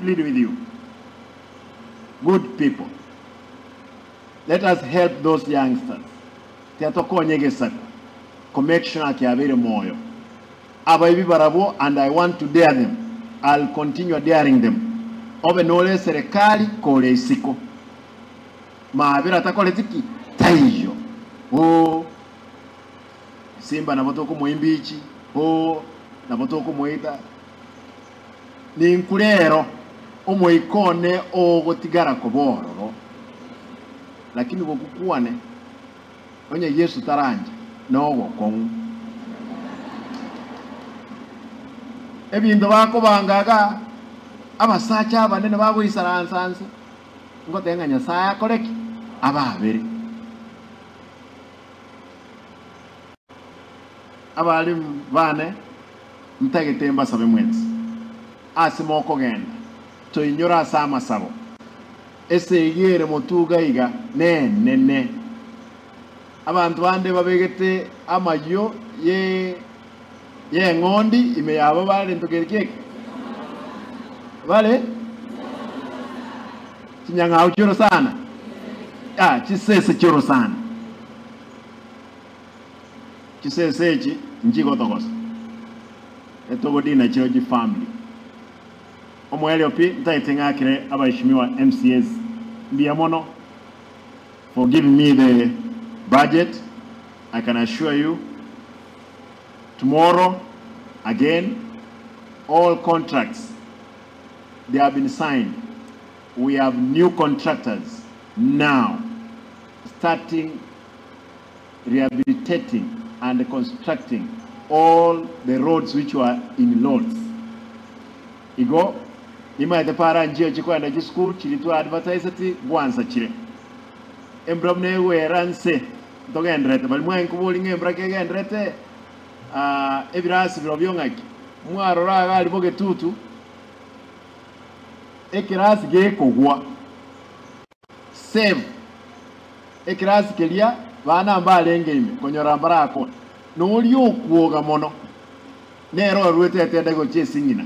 plead with you good people, let us help those youngsters, tiga tokonye egesaku ko make sure ng'a kiabeire moyo. Abaibi barabwo and I want to dare them, I'll continue daring them, obe nore eserekari kore isiko. Maabera takoreti ki? Taiyo. Oo Simba nabo tokomoa imbichi, oo nabo tokomoita. Ninkure rero omoika one ogotigara koba ororo, lakini gokwa kwane onye Yesu tarancha nogokong'u. Ebinto bakobanga iga, abasacha abanene bagoisaransa nse, ngoteba ng'a Nyasae akore ki? Abaabere. Abalimu bane, ntagete mbasabe mwensi, ase mokogenda, toinyore ase amasabo. Esegi ere motuga iga nenene. Abanto bande babegete amayio ye y'eng'ondi ime yabo bare nto keri kieke? Bare chinyang'au chi'orosana, ah, chisese chi'orosana. Chisese echi nchigotogosa, etogodina chiro chifamily. Omoerio pi ntagete ng'akere abaheshimiwa MCAs mbuya mono for giving me the budget, I can assure you tomorrow again all contracts they have been signed, we have new contractors now starting rehabilitating and constructing all the roads which were in lots. Igo nimaete para nchio chikoenda chisukuru chiria twa advertiseti gwansa chire. Embura buna egwera nse ntogendererete baria mwankobori ng'a embura kegendererete ah, ebirasi birobio ng'aki? Mwarora iga aria bogetutu ekerasi gekogwa. Save ekerasi keria bana mbarenge ime konyora mbarakore, na oria okwoga mono nere oruete etende gochia esing'ina.